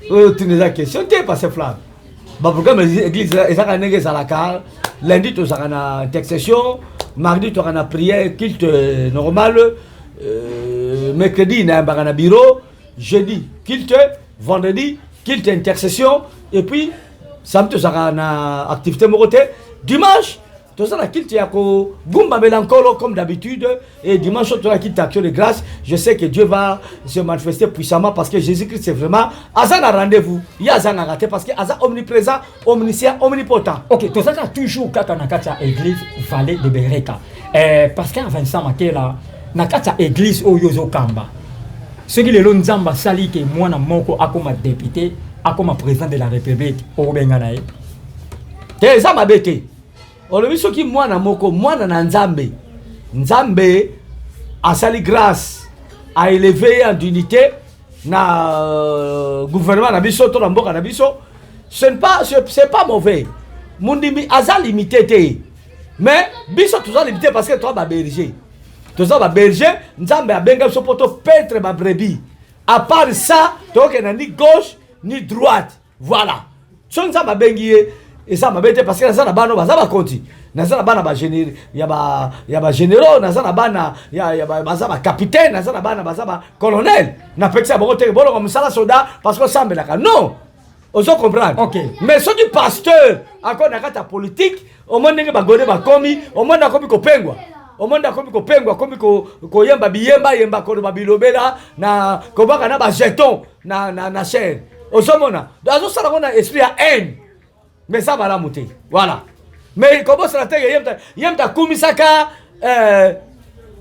oyo tuna, eza question te, parce Flamme, baprogramme église ezaka ndenge ezalaka. Lundi tozalaka na intercession, mardi tozalaka na prière, culte normal, mercredi nayambaka na bureau, jeudi culte, vendredi culte intercession, et puis samedi tozalaka na activité moko te. Dimanche toza na culte ya kogumbamela Nkolo comme d'habitude, et dimanche toza na culte action de grâce. Je sais que Dieu va se manifester puissamment, parce que Jésus-Christ, c'est vraiment aza na rendez-vous, ye azangaka te, parce que aza omniprésent, omniscient, omnipotent. Ok, tozalaka toujours kaka na kati ya église Vallée de Bereka. Pasteur Vincent Makela, na kati ya église oyo ozokamba, soki lelo Nzambe asali ke mwana moko akoma député, akoma président de la République, okobenga na ye? Te, eza mabe te. Olobi soki mwana moko, mwana na Nzambe, Nzambe asali grâce, aélevé ye en dignité na gouvernement na biso to na mboka na biso, ce n'est pas, c'est pas mauvais. Mundimi aza limité te, mais biso toza limité parce que toza baberger, toza baberger. Nzambe abenga biso mpo topaître babrebis. À part ça, tokokenda ni gauche ni droite. Voilà, soki Nzambe abengi ye, eza mabe te, parce que naza na bana oyo baza bakonti, naza na bana ya bagénéraux, naza na bana baza bacapitaine, naza na bana baza bacolonel. Napekisa bango te bolonga mosala soda parce que osambelaka. Non, ozo comprendre? Ok. Mais soki pasteur akomi na kati ya politique, omoni ndenge bagone bakomi, omoni akomi kopengwa, omoni akomi kopengwa, akomi koyemba biyembayemba, koloba bilobela na kobaka na bajeton na chaîne, ozomona azosala ngo na esprit ya haine, mais eza malamu te. Voilà, mais kobosana te ye moto akumisaka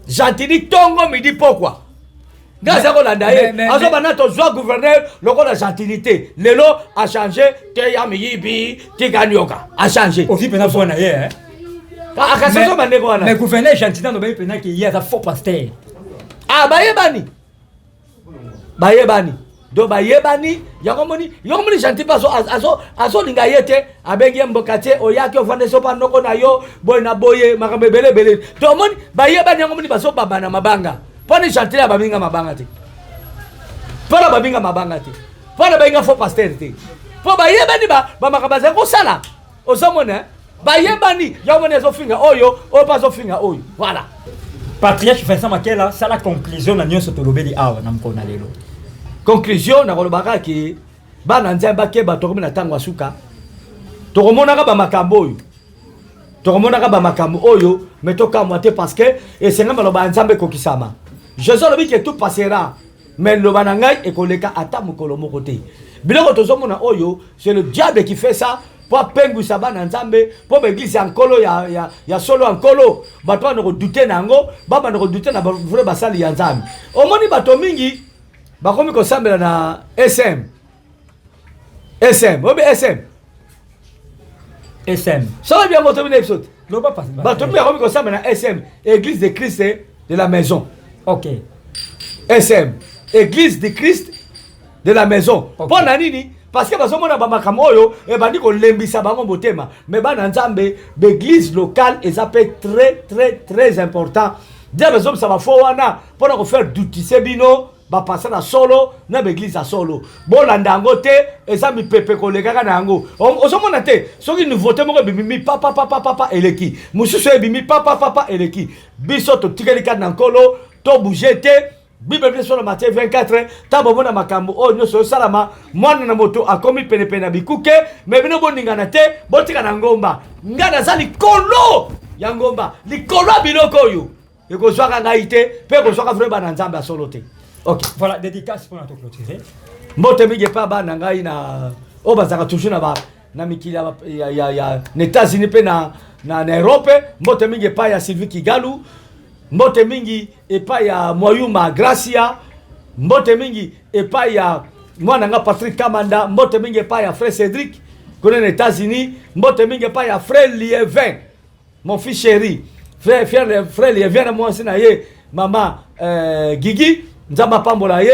Gentini ntongo, midi, pokwa. Nde aza kolanda ye, azobanda tozwa gouverneur lokola Gentini te. Lelo achange te, ya miyibi, tika nioka, achange. Ozwi mpenza voix na ye, eh? Akasi ozoba ndenge wana. Mais gouverneur Gentini alobaki mpenza ke ye aza faux pasteur. Ah, bayebani, bayebani. Donc bayebani yango. Moni yango, moni Gentil mpe azolinga ye te. Abengi ye mboka te, oyaki ofanda so mpa noko na yo boye na boye, makambo ebele ebele. Donc omoni bayebani yango, moni bazobaba na mabanga. Mpona Gentil ya babinga mabanga te, mpona babinga mabanga te, mpona babenga faux pasteur te, mpo bayebani bamakambo azali kosala. Ozomona bayebani yango, moni azofinga oyo, oyo mpe azofinga oyo. Voilà. Patriarche Vincent Makela, sala conclusion na nyonso tolobeli awa na mokolo na lelo. Conclusion, nakolobaka ke bana Nzambe bakeba, tokomi na ntango ya suka. Tokomonaka bamakambo oyo, tokomonaka bamakambo oyo, mais tokamwa te, parce que esenga maloba ya Nzambe ekokisama. Jésus alobi ke tout passera, mais loba na ngai ekoleka ata mokolo moko te. Biloko tozomona oyo, c'est le diable qui fait ça mpo apengwisa bana Nzambe, mpo baeglise ya Nkolo ya solo ya Nkolo, bato banda kodouter na yango, babanda kodouter na vrai basali ya Nzambe. Omoni bato mingi. Bakomi kosambela na SM. SM, oyebi SM? SM. Soki oyebi yango toyebi na biso te. Loba pasi. Bato mingi bakomi kosambela na SM, Église de Christ de la maison. Ok. SM, Église de Christ de la maison. Ok. Mpo na nini? Parce que bazomona bamakambo oyo ebandi kolembisa bango motema. Mais bana Nzambe, baeglise locale eza mpe très très très important. Diable azobisa bafo wana mpo na kofaire doutise bino bapasa na solo na baeglise ya solo. Bolanda yango te, eza mipepe kolekaka na yango. Ozomona te soki nouveauté moko ebimi papapapapapa eleki, mosusu ebimi papapapa eleki. Biso totikali kati na Nkolo, tobouge te. Bible biso na Matthieu 24, ntango bomona makambo oyo nyonso ezosalama, mwana na moto akomi penepene na bikuke, me bino boningana te, botika na ngomba. Ngai naza likolo ya ngomba, likolo ya biloko oyo ekozwaka ngai te, mpe ekozwaka vrai bana Nzambe ya solo te. Ok. Voilà, dédicace pour notre clôturer. Mbote mingi epai bana ngai na oyo bazalaka toujours na ba na mikili ya, ya, ya, ya na États-Unis mpe na, na, na Europe. Mbote mingi epai ya Sylvie Kigalu, mbote mingi epai ya Mwayuma Gracia, mbote mingi epai ya mwana nga Patrick Kamanda, mbote mingi epai ya frère Cédric kuna na États-Unis, mbote mingi epai ya frère Lievin, mon fils chéri, frère, frère, frère Lievin na mwasi na ye mama Gigi, Nzambe apambola ye.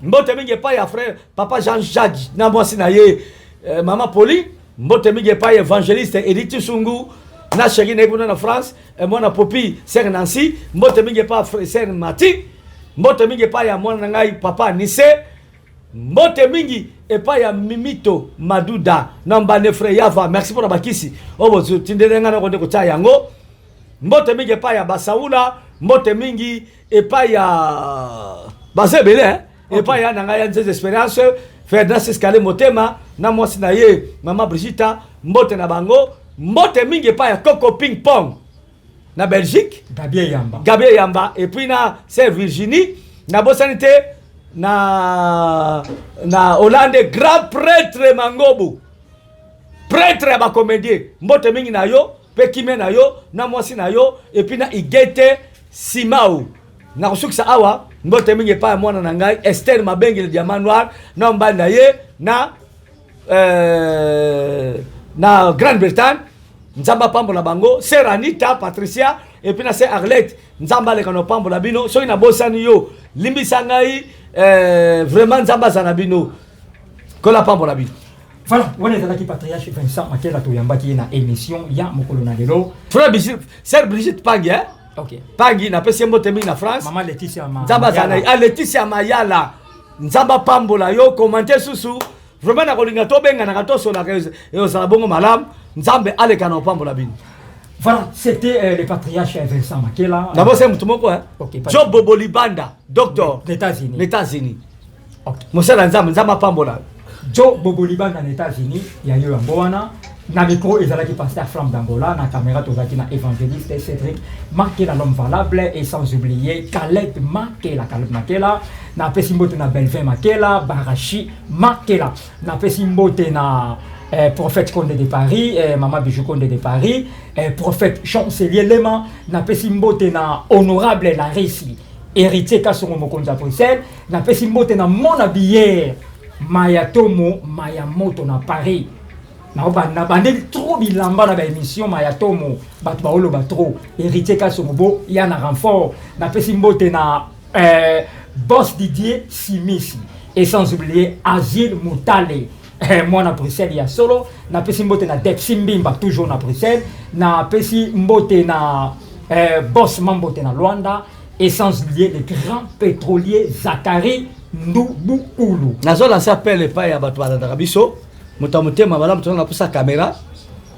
Mbote mingi epai ya frère papa Jean-Jacques na mwasi na ye mama Poli, mbote mingi epai évangéliste Edith Sungu na chéri na ye kuna na France, mwana Popi sœur Nancy, mbote mingi epai ya sœur Mati, mbote mingi epai ya mwana na ngai papa Nise, mbote mingi epai ya Mimito Maduda na mbane frère Yava, merci mpona bakisi oyo botindele ngai nakonde kotia yango. Mbote mingi epai ya Basaula, mbote mingi epai ya baza ebele, eh? Epai ya na ngai ya Nzeze Experience, Ferdinand Siskale Motema na mwasi na ye mama Brigitta, mbote na bango. Mbote mingi epai ya Coco Ping Pong na Belgique, Gabriel Yamba, Gabriel Yamba, et puis na Sœur Virginie, nabosani te na na Hollande, grand prêtre Mangobo, prêtre ya bacomédien, mbote mingi na yo mpe kimia na yo na mwasi na yo, et puis na Igete Simao. Nakosukisa awa, mbote mingi epai ya mwana na ngai Esther Mabenge le diamant noir na mobali na ye na na Grande-Bretagne, Nzambe apambola bango. Sœur Anita Patricia et puis na sœur Arlette, Nzambe aleka na opambola bino. Soki nabosani yo, limbisa ngai, vraiment Nzambe aza na bino, kola pambola bino. Voilà, wana ezalaki patriarche Vincent Makela, toyambaki ye na émission ya mokolo na lelo. Frère Brigitte, sœur Brigitte Pangi, hein? Ok. Pangi, napesi ye mbote mingi na France. Mama Laetitia Nzambe aza na Mayala. ah, Laetitia Mayala, Nzambe apambola yo. Komante susu vraiment nakolinga tobenganaka tosolaka ezala bongo malamu. Nzambe aleka na opambola bino. Voilà, c'était le patriarche Vincent Makela. Nabosani motu moko, hein? Ok, pas Joe Bobolibanda, docteur Des États-Unis. Des États-Unis. Ok. Mosala Nzambe, Nzambe apambola. Joe Bobolibanda na États-Unis, ya yo yango wana. Na micro ezalaki pasteur Flamme d'Angola, na caméra tozalaki na évangéliste Cédric Makela, l'homme valable, et sans oublier Caleb Makela, Caleb Makela, na pesi mbote na Belvin Makela, Barachi Makela, na pesi mbote na prophète Condé de Paris, Mama Bijou Condé de Paris, prophète Chancelier Lema, na pesi mbote na honorable Larisi, héritier Kasongo Mokonzi ya Bruxelles, na pesi mbote na mon habilleur Mayatomo Mayamoto na Paris. Na bandeli trop bilamba na ba émission Mayatomo, bato baoloba trop, héritier Kasongo bo ya na renfort, na pesi mbote na boss Didier Simisi, et sans oublier Azil Moutale, mwana Bruxelles ya solo, na pesi mbote na Depsi Mbimba toujours na Bruxelles, na pesi mbote na boss Mambote na Luanda, et sans oublier le grand pétrolier Zachary Ndubukulu. Nazo lancer appel epai ya bato balandaka biso, moto ya motema malamu, toza na posa caméra,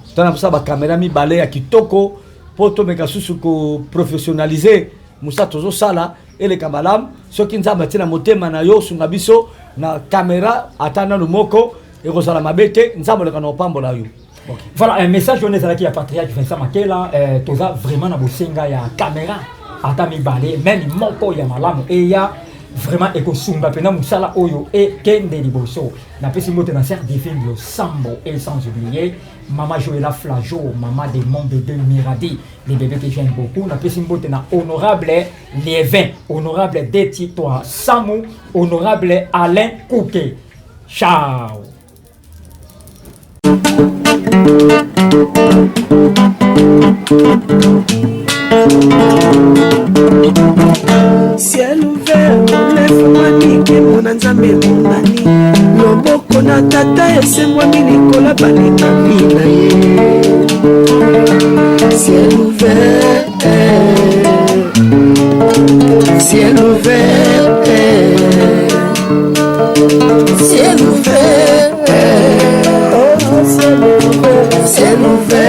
toza na posa bacaméra mibale ya kitoko mpo tomeka susu koprofessionnaliser mosala tozosala eleka malamu. Soki Nzambe atie na motema na yo osunga biso na caméra ata nanu moko, ekozala mabe te, Nzambe oleka na opambola yo. Okay. Voilà, un message oyo ezalaki ya patriarche Vincent Makela, toza vraiment na bosenga ya caméra ata mibale, même moko ya malamu eya vraiment ekosunga mpena mosala oyo ekende liboso. Napesi mbote na sœur Divine Losambo, et sans oublier mama Joëla Flajo, mama de mon bébé Miradi. Le bébé que j'aime beaucoup. Napesi mbote na honorable Lievin, honorable Deti Toa Samu, honorable Alain Kouke. Ciao. Ciel ouvert efungwami, nkembo na Nzambe emonani, loboko na Tata esembwami likolo balekami na ye. Ciel ouvert, ciel ouvert, ciel ouvert, oh, ciel ouvert, ciel ouvert.